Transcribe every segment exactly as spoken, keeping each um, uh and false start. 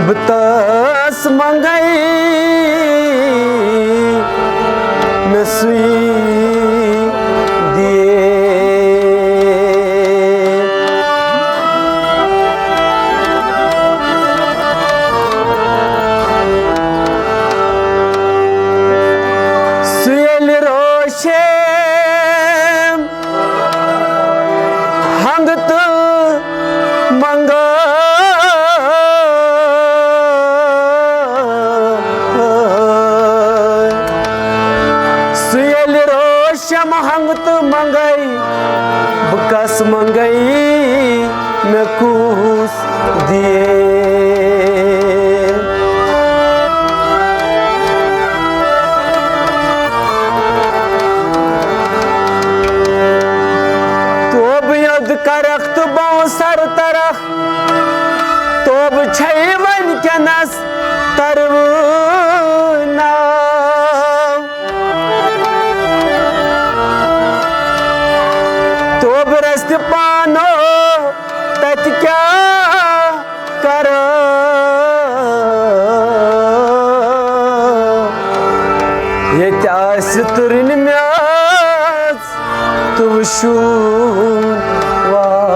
بہٕ تس منٛگے مےٚ سُے دِیے۔ سُہ ییٚلہِ روشن ہنٛگتہٕ منٛگے۔ سُہ ییٚلہِ روشم ہنٛگتہٕ منٛگے، بہٕ کس منٛگے، مےٚ کُس دِیے؟ توبہٕ یوٚد کرکھ تہٕ بونٛسر ترکھ، توبہٕ چھے وٕنکیٚنس تروٕناو۔ توبہٕ رستہِ پانو تتہِ کیٛاہ کرو؟ ییٚتہِ آسہِ تُرٕنۍ میٚژ تہٕ وُشُن واو۔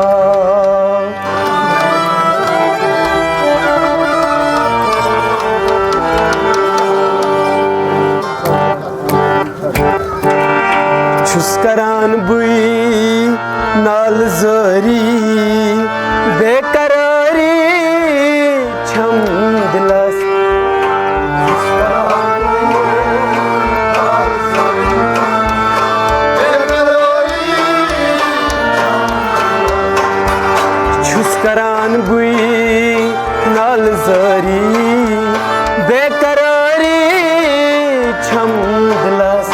چھُس کران بٕے نالہٕ زٲری، بے قرٲری چھم دِلس۔ چھُس کران بٕے نالہٕ زٲری، بے قرٲری چھم دِلس۔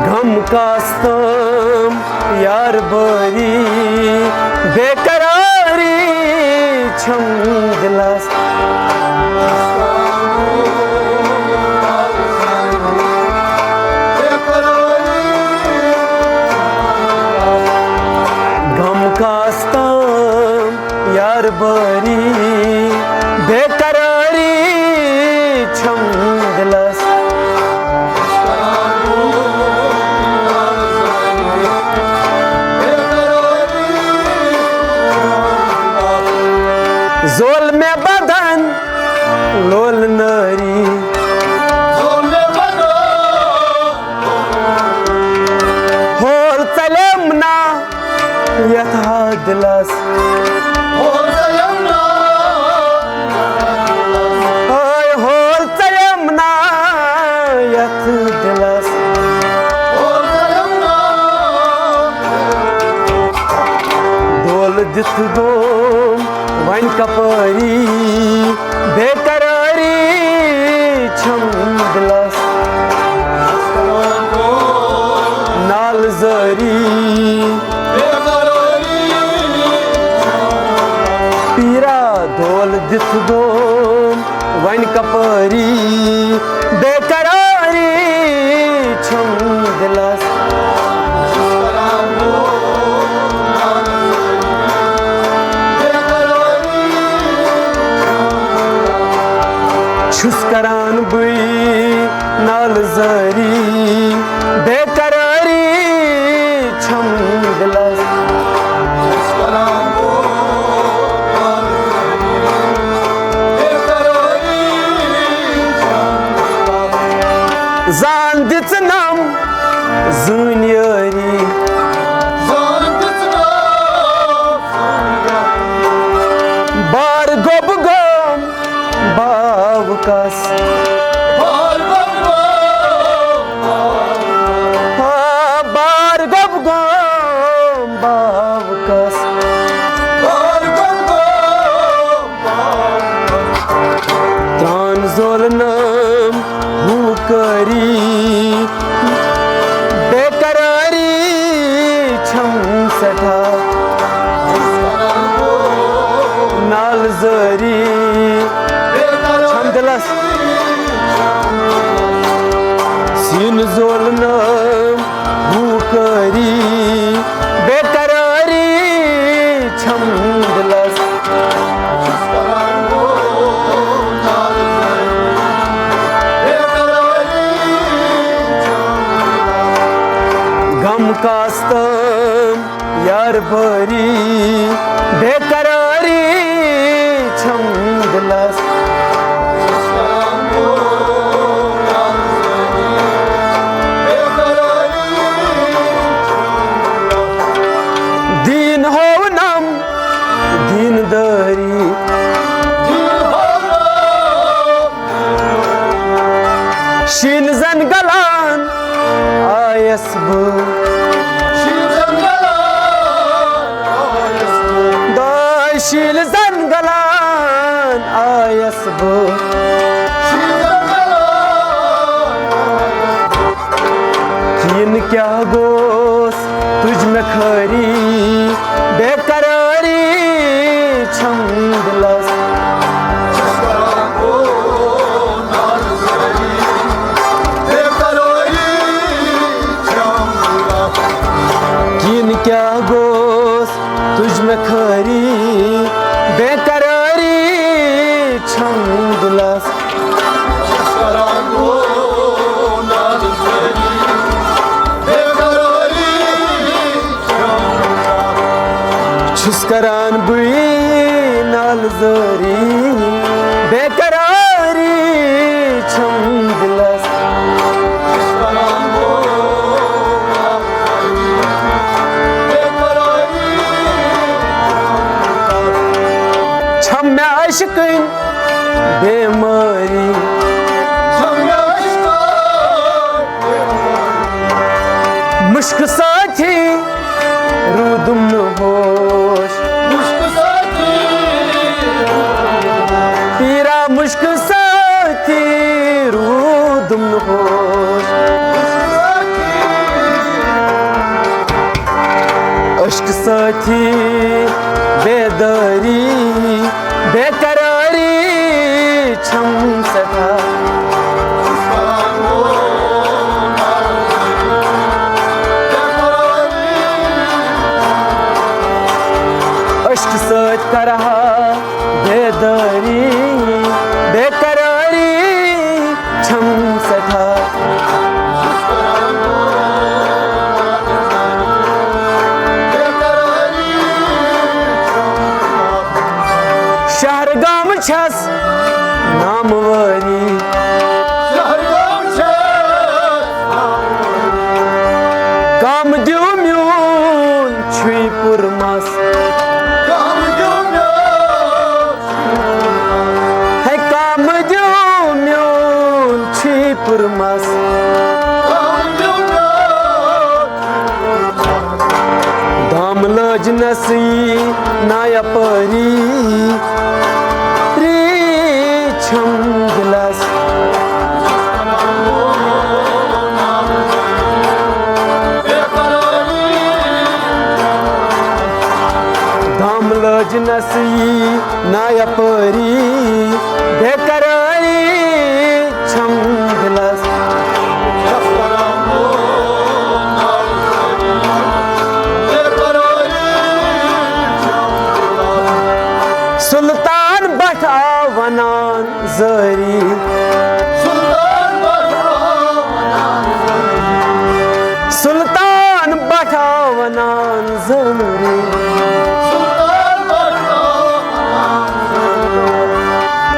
غم کاستم یار بٲری، بے قرٲری چھم دِلس۔ غم کاستم یار بٲری، بے قرٲری چھم دِلس۔ زول مےٚ بدن لول نٲری، ہول ژَلیم نا یتھ دِلس۔ ہاے ہول ژَلیم نا یتھ دِلس۔ دول دِتھ گوم وۄنۍ کپٲری، بے قرٲری چھم دِلس۔ نالہٕ زٲری پیٖرا دول دِتھ گوم وۄنۍ کپٲری، بے قرٲری چھم دِلس۔ چھُس کران بٕے نالہٕ زٲری، بے قرٲری چھم دِلس۔ زان دِژ نم زٲنۍ یٲری، بار گوٚب گوم باوکس۔ آ، بار گوٚب گوم باوکس۔ تران زولنم ہُو کٲری، بے قرٲری چھم سٮ۪ٹھاہ۔ نالہٕ زٲری چھم دِلس۔ سیٖنہٕ زولنہٕ کاستم یار بٲری، بے قراری چھم دِلس۔ دیٖن ہوونم دیٖندٲری۔ شیٖنہٕ زن گلان آیس بہٕ۔ دۄے شیٖنہٕ زن گلان آیس بہٕ۔ یِنہٕ کیٛاہ گوٚو تُج مےٚ خٲری، بے قراری چھم دِلس۔ یِنہٕ کیٛاہ گوٚو تُج مےٚ خٲری، بے قراری چھم دِلس۔ چھُس کران بٕے نالہٕ زٲری، بے قراری چھم دِلس۔ چھم مےٚ عشقٕنۍ بیمٲری۔ مُشکہٕ سۭتی روٗدُم نہٕ ہوش۔ پیٖرا مُشکہٕ سۭتی روٗدُم نہٕ ہوش۔ عشقہٕ سۭتی بیدٲری، بے قراری چھم سٮ۪ٹھاہ۔ عشقہٕ سۭتۍ کرہا بیدٲری، بے قراری چھم سٮ۪ٹھاہ۔ شہر گام چھس ناموٲری۔ کم دیو میون چھُے پُرمس۔ ہے کم دیو میون چھُے پُرمس۔ دام لٲجنس یی نا یپٲری، ری چھم دِلس۔ دام لٲجنس یی نا یپٲری، بے قراری چھم دِلس۔ سلطان بٹ آو ونان زٲری۔ سلطان بٹ آو ونان زٲری۔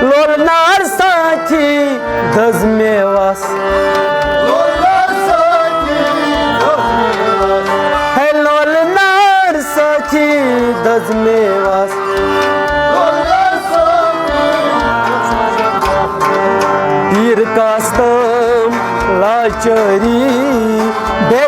لول نار ساتھی دٔز مےٚ وس۔ ہے لول نار ساتھی دٔز مےٚ وس۔ پیٖر کاستم لاچٲری، بے